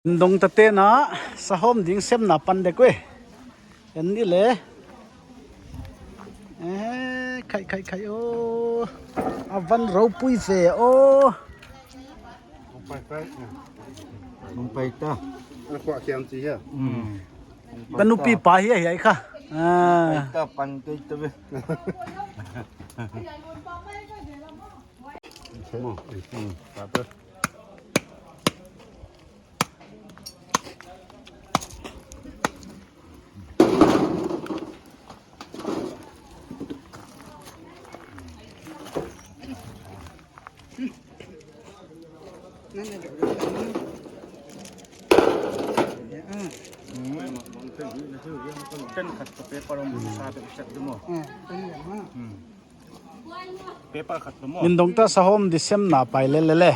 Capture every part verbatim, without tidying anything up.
Indongta te'n a sahawm ding semna pan dek ve. En ni le. Eh, khai, khai, khai, oh. A van ropui ve, oh. Mong pai ta. Mong pai ta. Ka nupi pa hi a hiai kha. Ah. Pai ta pan kei ta ve. Mo. Hmm. Ta ta. Pen khat toh paper om sa pe chat demo. Hmm. Paper khat toh mo. Indongta sahawm ding semna pai lel lel e.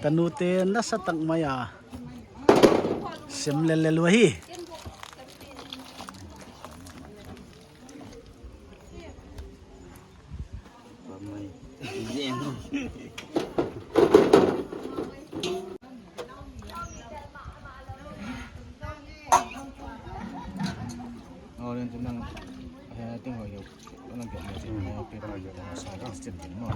Ka nute nasatak mai a sem lel lel uhi. Oh, nang, eh, ting ho yo. Nang, eh, paper yo. Sa, step mo.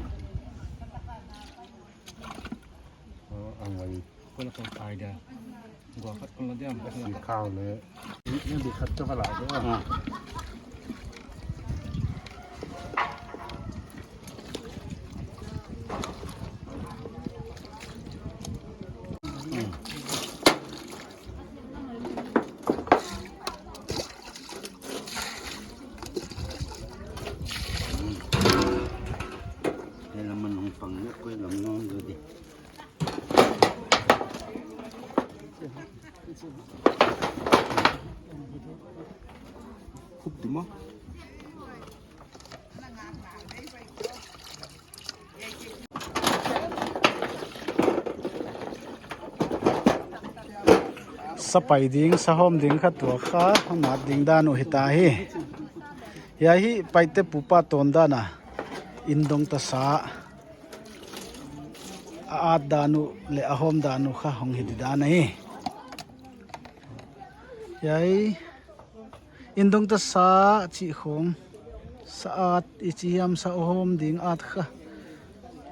Oh, ang wai. Kau nak kau kai dia. Gua khat kau lah dia. Si kau le. Ni di khat tu kalau tu. Ah. Hmm. Koi lam man hong pang ni, koi lam ngam tu di. Khup di mo. Sa pai ding, sahawm ding kha tua kha, hon at ding dan uh hita hi. Hiai hi Paite pupa tawn dan a, indongta sa a at dan uh leh a hawm dan uh kha hong hi di dan ahi. Hiai indongta sa chih khong, sa at i chi hiam, sa hawm ding at kha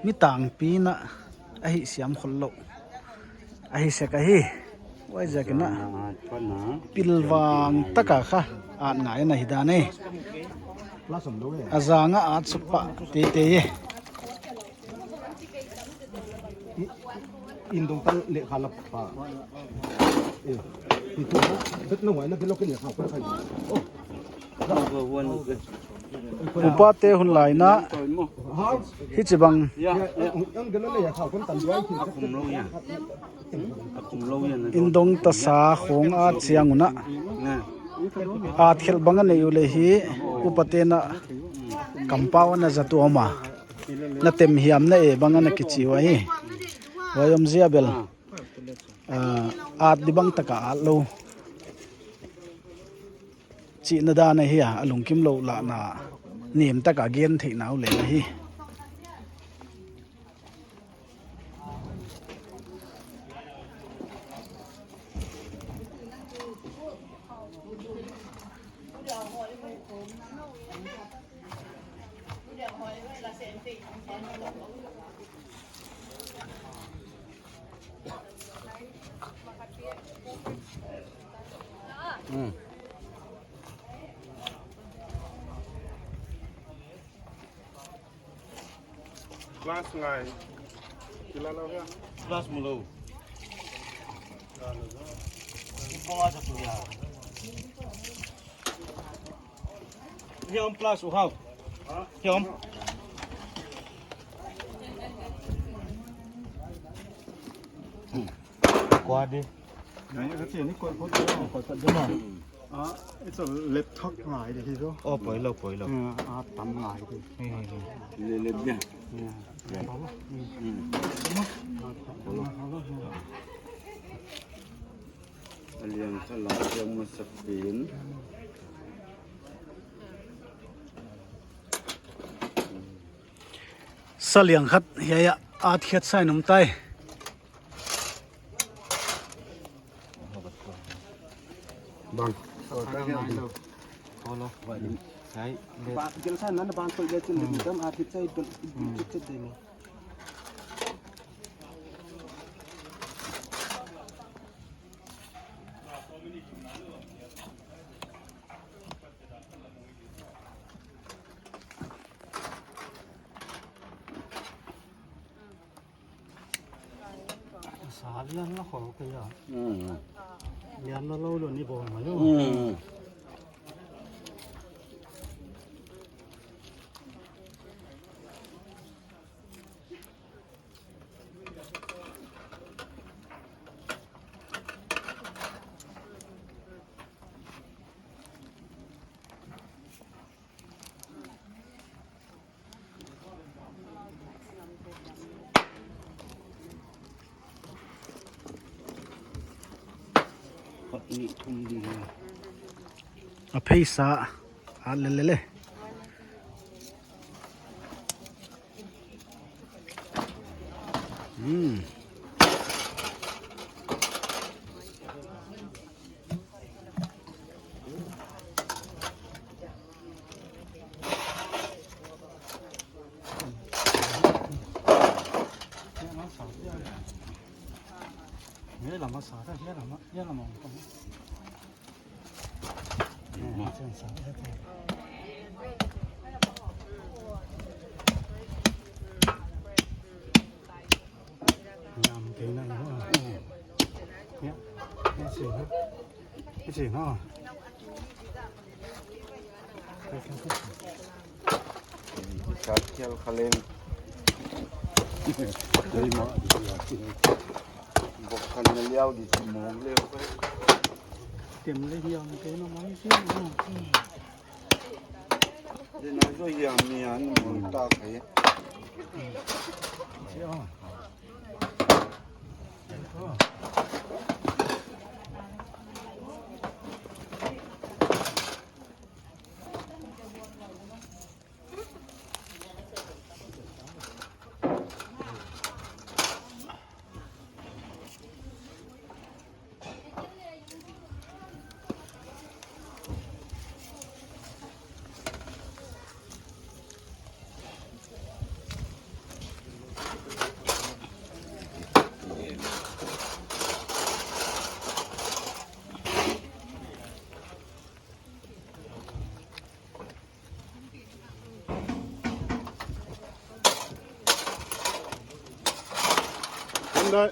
mi tangpi'n a hih siam khollou ahi sek ahi. Huaiziakin a pilvang taka kha at ngai ana hi dan e. A zang a at suk pah teitei e. Indongta lekha lap pa. Eh, itu bet na wai na belok ni kha pa khai. Oh. Upate hun lai na hichibang indongta sa khong at chiang un a, at khelh bang a nei uleh hi upate'n a kampau ana zat uh om a, na tem hiam na e bang ana kichi uhi. Huai omzia bel, ah, at di bang taka at lou chihna dan ahi a, a lungkimlou lah na nem taka gen theihna uleh ahi. Hmm. Glass ngai. Kila lo ya. Glass mu lo. Kau ada tu ya. Hiam plus uhau. Hiam. Kua di. Ngai ka chi ni koi koi koi koi koi dema. Ah, it's a lep thak ngai di hi so. Oh, poi lo, poi lo. Yeah, ah, tam ngai di. Hi, hi, hi. Le lep ya. Yeah. Hmm. A liang kha la siam masak pen. Sa liang khat hiai a at khiat sa in om tai. Bang. Sa ka ngai lo. Ko lo. Sai. Ba, gel sa nan bang ko le chin le dam a thit sai dol chet chet de ni. Sa lian la khol kei a. Mm. Lian la lou lou ni bawl mai lou. Mm. A pheisa a le le le. Hmm. Lam kei na. Ya, ya, si na. Si na. Sa kial khaleng. Bok khan na liau di si mong leo. Tem le hiam kei na mai si na. Din a zo hiam ni an mong ta khai. Kan dai.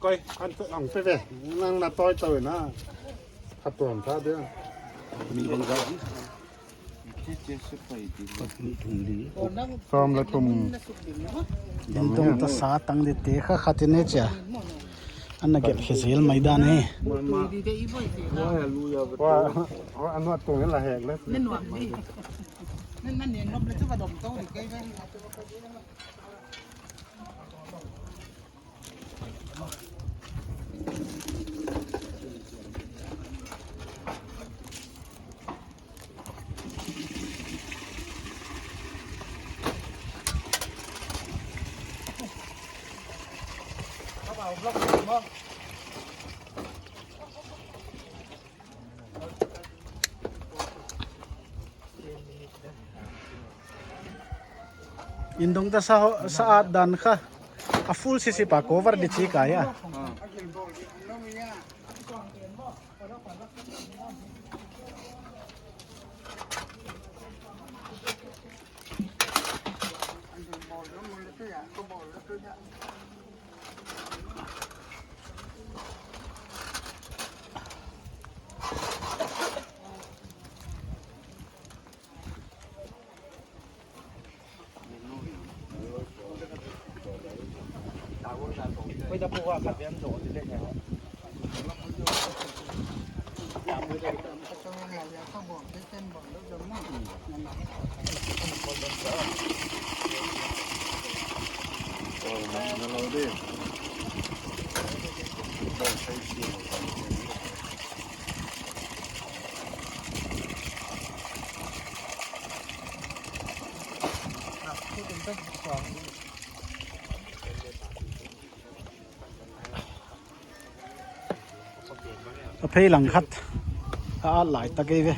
Koi, kan pe ang pe pe. Nang na toi toi na. Khat tuam ta dia. Mi bang za. Sawm le thum. Din dong ta sa tang di te kha khat in e chia. An na gelh khe zel mai dan e. Wa, wa, an wa tung la hek le. Indong ta sa ho, sa at dan kha. A full sisi pa cover di chi ka ya. A phei lang khat. A at lai tak ei ve.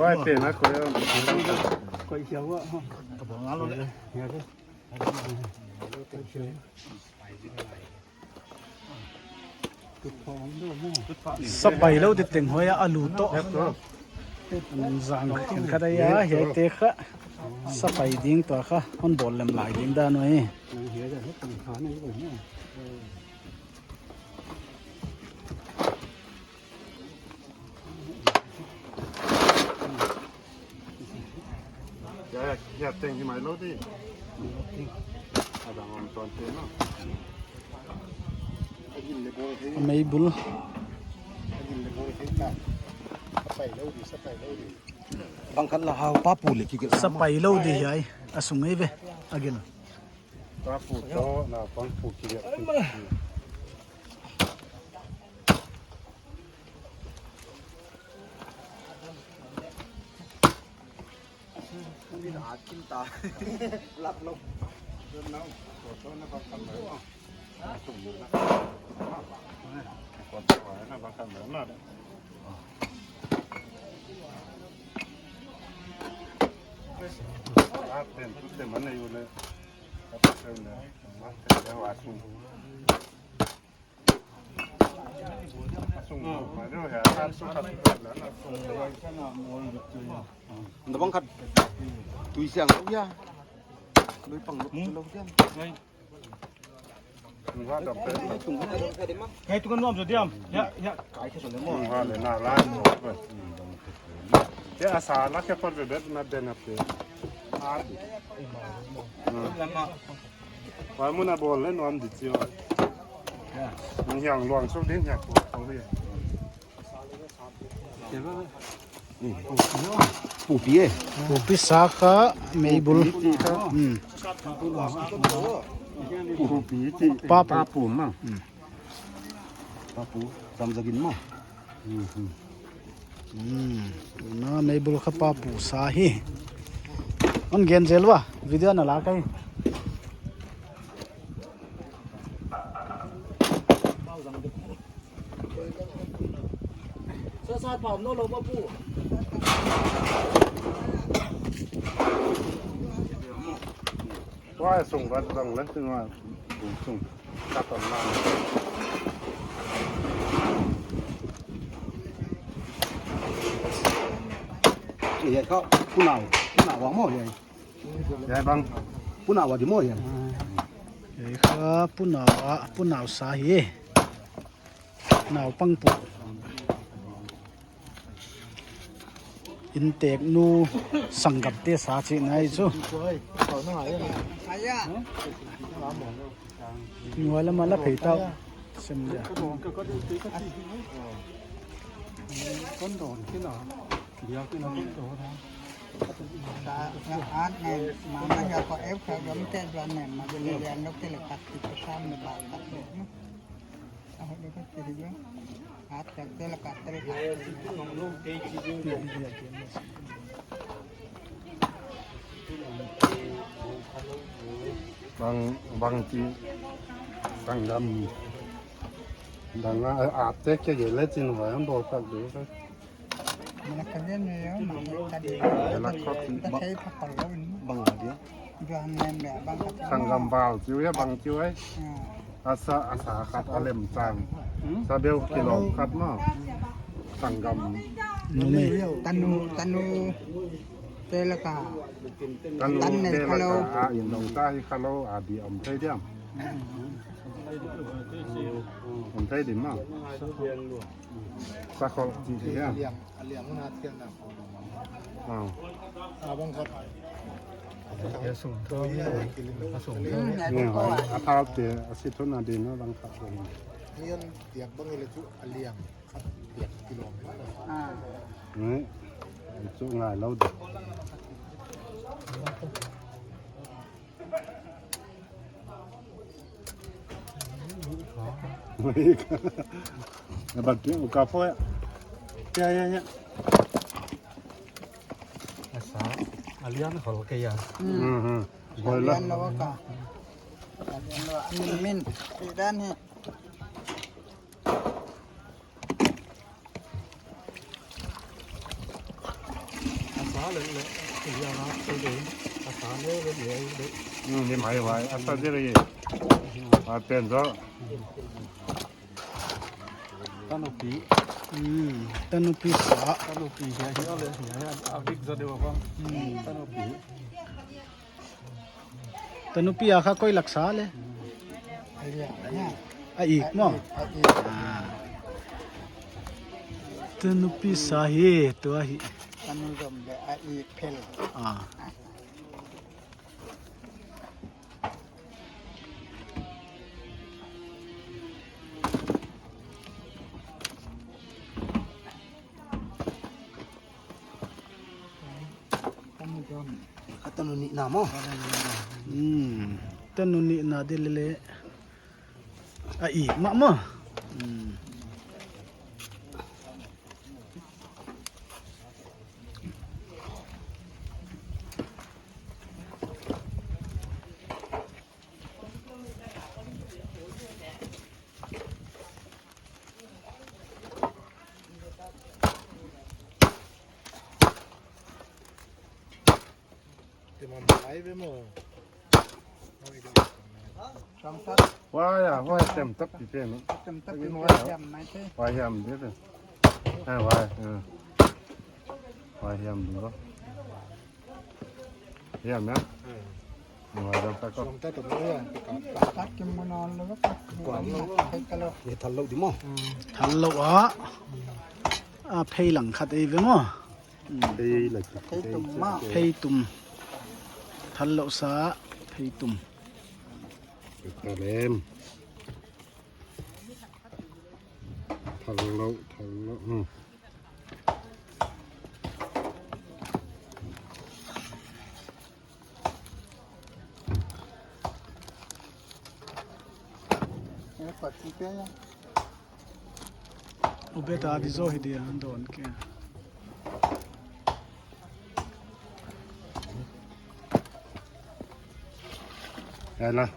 Wai pe na ko ya. Sapai lou di teng hoih a, alu toh. Zang khat khat a, hiaite kha sapai ding tua kha hon bawl lem lai ding dan uh hi. Ya, ya, ya, teng hi mai lou di. A dang om ton te no. A meibul. Sapai lou di, sapai lou di. Bang khat la hau pa pu le ki gel. Sapai lou di hiai. A sung ei ve. A gel. Pa pu to na pang pu ki gel. Nda bang khat tui siang lou ya. Lui pang lou lou diam. Ngai tu kan nuam zo diam. Ya, ya. Kai ke so le mo. Ngai le na lai mo. Te asa la ke por bebet na den ap te. Lama. Wai mun a bawl le nuam di chi o. Nang hiang luang suk din hiang ko ko hi. Pupi e. Pupi sa kha meibul. Pupi ti kha. Hmm. Pupi ti. Pa pu. Pa pu ma. Hmm. Pa pu. Tam zagin ma. Hmm. Hmm. Na meibul kha pa pu sa hi. On gen zel ua. Video na la kai. Sa sa pam no lo ma pu. Wai sung vat zong leh tun wai bung sung. Ka ton lang. Ye ka punau, punau wa mo ye. Ye bang. Punau wa di mo ye. Ye ka punau wa, punau sa ye. Naupang pu. Innteknu sanggamte sa chihna ahi chu. Nuai lam a la phei ta. Sem dia. Bang, bang chi, bang dam. Dang a, a te ke ge le chin wa, an bol tak du. Mana ka gen ne yo, mana ka di. Ela khot ta ba-, thei pha pal lo ni. Bang a dia. Juan nem be bang ka. Sanggam bal chiu ya bang chiu ai. Ah. Asa, asa khat a lem chang. Hmm? Sa beu kilo khat ma. Sanggam. Numei. Tanu, tanu. Te la ka. Tanu tan ne te la kalo. Ka a in dong ta hi kalo a di om thei diam. Om thei di ma. Sa khol chi dia. Aliang, aliang na thian na. Ah. A bang khat. A sung thau ni, a sung thau. Ni hoi, a thau te, a si thun a di na bang khat. Hian tiak bang ile chu aliang khat tiak kilo. Ah. Ni, chu ngai lo de. Bang tiang ka poi. Ya, ya, ya. Asa, alian hol ke ya. Hmm. Hmm, hmm. Hol la. Alian lo ka. Alian lo, amin, min. Idan hi. Hmm, ni mai wai, asa diri. A pen zo. Tanupi. Hmm, tanupi sa. Tanupi hia hia le, hia hia, a big zo de wa bang. Hmm. Tanupi. Tanupi a kha koi lak sa le? A ik maw? Ah. Tanupi sa hi, tua hi. Tanu zom le a ik phel. Ah. Ka tanu nihna maw? Hmm. Tanu nihna di lele. A ik mah maw? Hmm. Wai a, wai tem tak pi pen. Tem tak pi pen, wai hiam mai te. Wai hiam dia tu. Eh, wai, eh. Wai hiam dulu. Hiam ya? Hmm. Wai dam tak ko. Suam tak tu ya. Tak kim mana lo tak. Kuam lo. Hai kalau. Ye thal lo di maw. Hmm. Thal lo a. A phei lang khat ei ve maw. Hmm. Phei la. Phei tum maw. Phei tum. Thal lo sa phei tum. Ka lem. Thal lo, thal lo. Hmm. U beta di zo hi dia, an don ke. Yalah.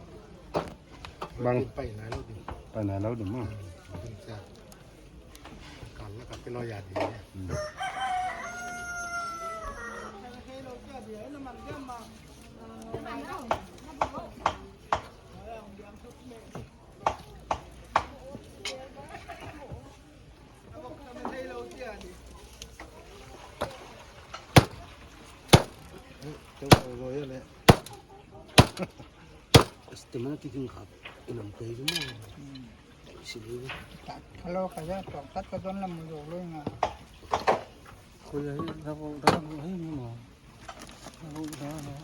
Bang. Pai nai lo di. Pai nai lo di maw. Kal la ka pe lo ya di. Hmm. Ana tiking khat inam kei mo. Hmm. Sini. Tat khalo kaya tok tat ka don lam lo lo nga. Ko ya hi, da bo, da bo, hi mo. Da bo, da bo.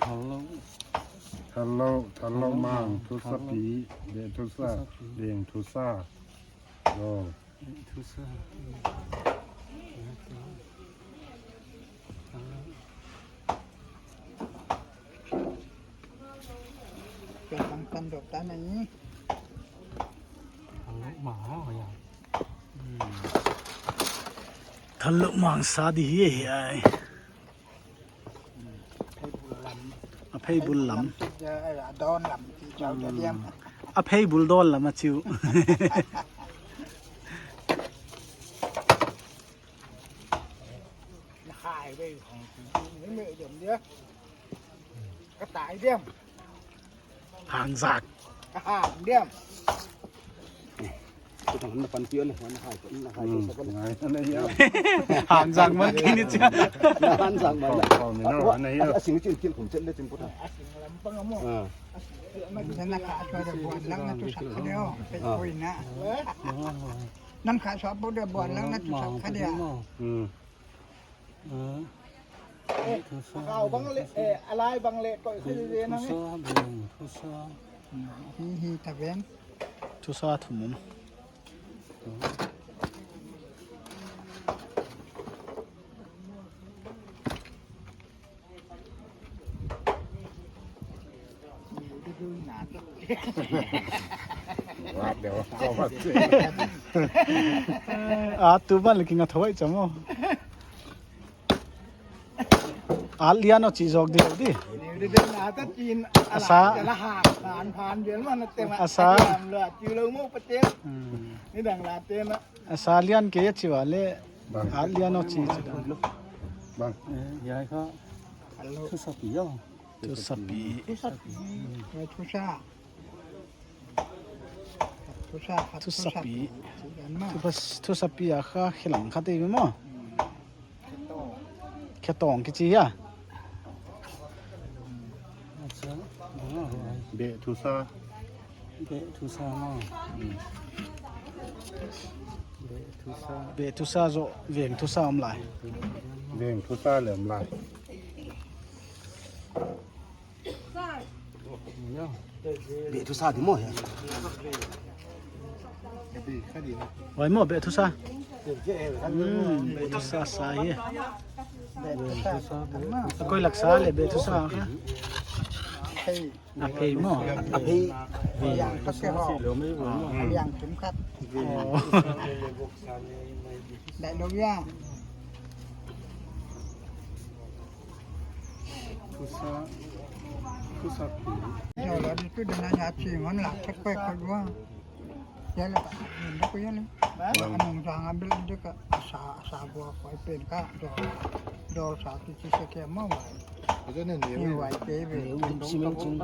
Hello. Hello, hello, hello, mang, mang. Thusa pi, de thusa, thusa pi. Deng thusa. Yo. Thusa. Thal lou mang sa di hi ai. A phei bul lam. A phei bul dawn lam a chiu. Hangzak. Hangzak. Hangzak man kini chia. Hangzak man. Asing chin kin kum chin le chin puta. Nam kha sa puta buan lang na tu sa kha dia. Hmm. Eh, a kau bang le, eh, a lai bang le, koih kha di di na nge. Thusa, beng, thusa. Hi, hi, ta beng. Thusa thum om. A tu ban le kinga thawai chamo. Al lian o chi zok di di. Asa. Asa. Hmm. Asa lian ke chi wa le. Bang. Al lian o chi chi. Bang. Eh, ya kha. Thusa pi yo. Thusa pi. Thusa pi. Thusa. Thusa, thusa pi. Thusa pi a kha khilang kha te mo. Khetong kichi ya. Beh thusa. Beh thusa mo. Beh thusa. Beh thusa zo, veng thusa om lai. Veng thusa le om lai. Beh thusa di mo ya. Wai mo beh thusa. Hmm, beh thusa sa ye. Koi lak sa le beh thusa kha. A phei mo. A phei. Yang khat ke ho. Yang kim khat. Oh. Dai lo ya. Thusa, thusa pi. Yo, la di tu dana ya chi ngon la, thak pe khat wa. Ya la, ni ko ya ni. Anung jang ambil di ka, sa, sa bua ko pen ka, do, do sa ti chi se ke ma wa. Ni wa ke be. Ni wa si meng ching.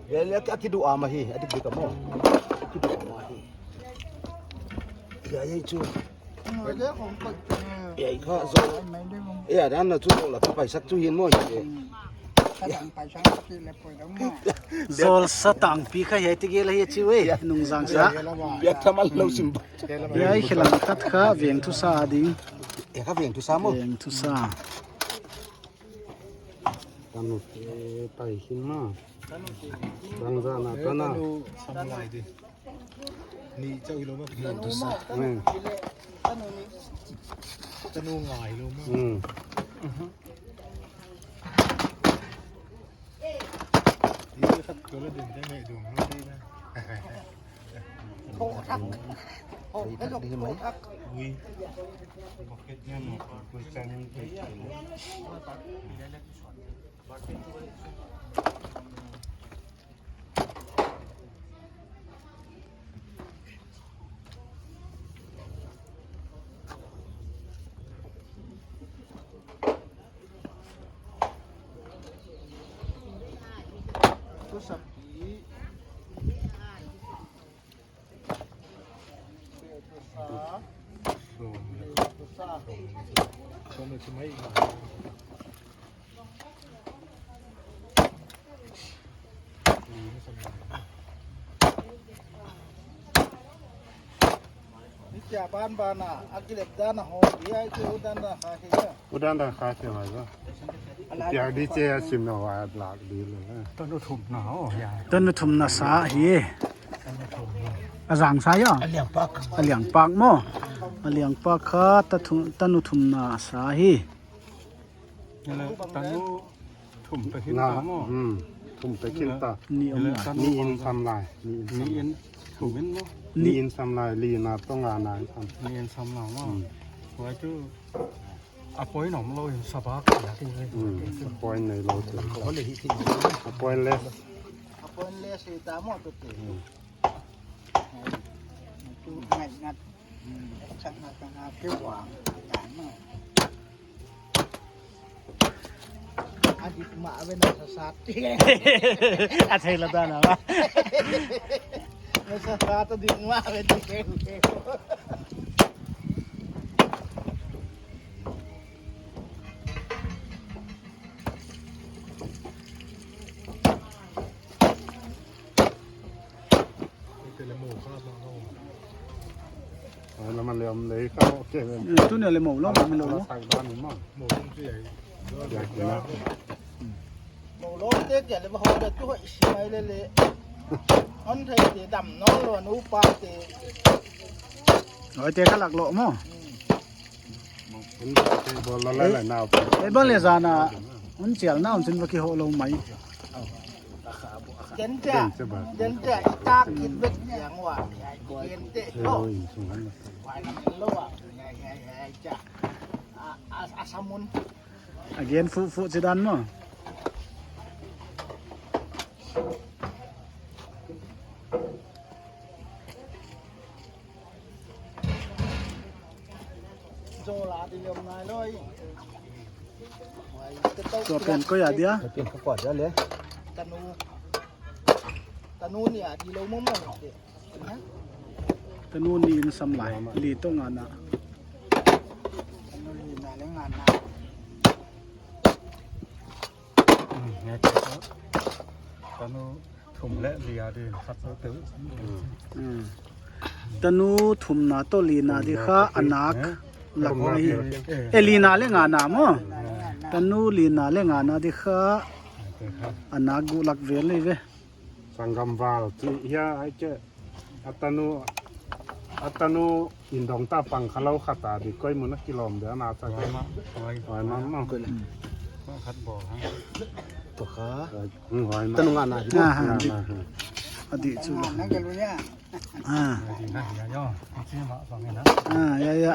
Bel ya ki du ama hi, adik di ka mo. Ki du ama hi. Ya, ya, chu. Ya, i kha zo. Ya, dan na chu la ka pai sak chu hin mo hi. Zol sa tang pi kha hi ti gel hi chu e, nung zang sa. Ya, thamal lo sim. Ya, i khilang khat kha veng thusa ding. E kha veng thusa mo. Veng thusa. Tanu, eh, pai hin ma. Bang za na tana. Tanu, sam lai di. Ni chau hi lo ma. Ni tu sa. Hmm. Tanu ngai lo ma. Hmm. Ni khat ko la din te ngai dong lo di na. Ui. Ni tia ban ban a, a kilep dan a ho, i ai te u dan dan kha ke ya. U dan dan kha ke mai ba. Tia di che a sim na wa lak di le. Tanu thumna ho ya. Tanu thumna sa hi. A zang sa ya. A liang pak. A liang pak maw. A liang pak kha ta thu-, tanu thumna sa hi. Tanu thum ta khin ta maw. Hmm. Thum ta khin ta. Ni om lai. Ni in sam lai. Ni in sam lai. Ni in thum in maw. Ni in sam lai, li na toh nga na in sam. Ni in sam lai maw. Hmm. Huai chu a point om lou in sa bak ya ki. Hmm. A point nei lou te. A point less. A point less hi ta maw tu te. Hmm. Ai, tu ngai ngat. Hmm. Chak na ka na ke wang. Ya na. A dik mah ve na sa sat. A thei la ta na ba. Na sa sat a dik mah ve dik. Ai, la man le om lei kha, ok, ven. Eh, tu ne le mo lo, mi lo mo. Sai ban mo. Mo lo te ke le ba ho le tu ho isi mai le le. On thei te dam no lo nu pa te. Oi te kha lak lo mo. Hmm. Ei, bol le zan a, un chial na, un chin va kihoh lou mai. Dente, dente, i tak kit bek yang wa, dente, lo. Lo wa, ya, ya, ya, ya. A, a, a samun. Again, fu, fu, si dan mo. Tua pen koi a dia? Tua pen ka koi a dia le. Tanu. Tanu ni a di lou mo mo. Tanu ni in sam lai. Li toh nga na. Tanu li na le nga na. Hmm, ngai te ko. Tanu thum le li a di khat te. Hmm. Tanu thumna toh lina di kha a nak lak mai hi. Eh, lina le ngana maw. Tanu lina le ngana di kha a nak guh lak vel lei ve. Sanggam val chi hia ai ke. A tanu, a tanu indong ta pang kha lou khat a di koi mun a kilawm dia na sanggam. Huai ma, ma. Khat bo ha. Toh kha. Hmm, huai ma. Tanu ngana di. Ah, ha, di. Ngana, ha. A di chu. Ngana ke lu ya. Ah. Ah, ya, ya.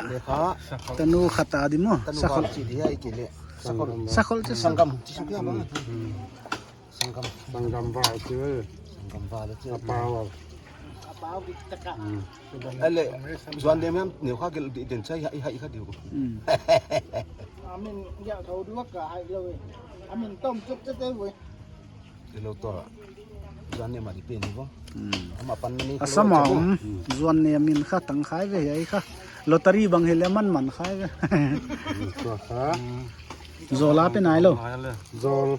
Tanu khat a di maw. Sakhol. Sakhol. Sakhol. Sanggam. Sanggam. Sanggam val chu. Sanggam val chu. A pau. A pau bik taka. Hmm. Ale, zuan dem hiam neu kha gel di den chai hai hai kha diu. Hmm. Amin ya thau duak ka hai lo e. Amin tom chuk chete we. Di lo to. Zuan ne ma di pen ni bo. Hmm. Ama pan ni. A sama um. Zuan ne min kha tang khai ve ai kha. Lottery bang hi le man man khai ve. Tua kha. Zol a pe nai lo. Zol.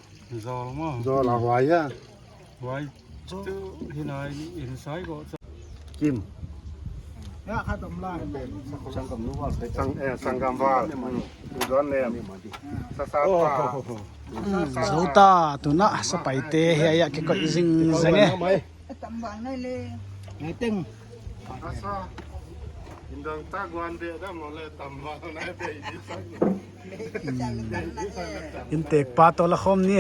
Zol maw. Zol a huai a. Huai. Tu hi nai inside ko. Kim. Ya kha tom lai. Sanggam nu val. Sang, eh, sanggam val. Zuan ne. Sa sa pa. Zo ta tuna sa pai te hia ya ke ko zing zeng e. Tam val nai le. Nai teng. Asa. Indang ta guan de da mo le tam val nai be di sa. In tek pa to la khom ni.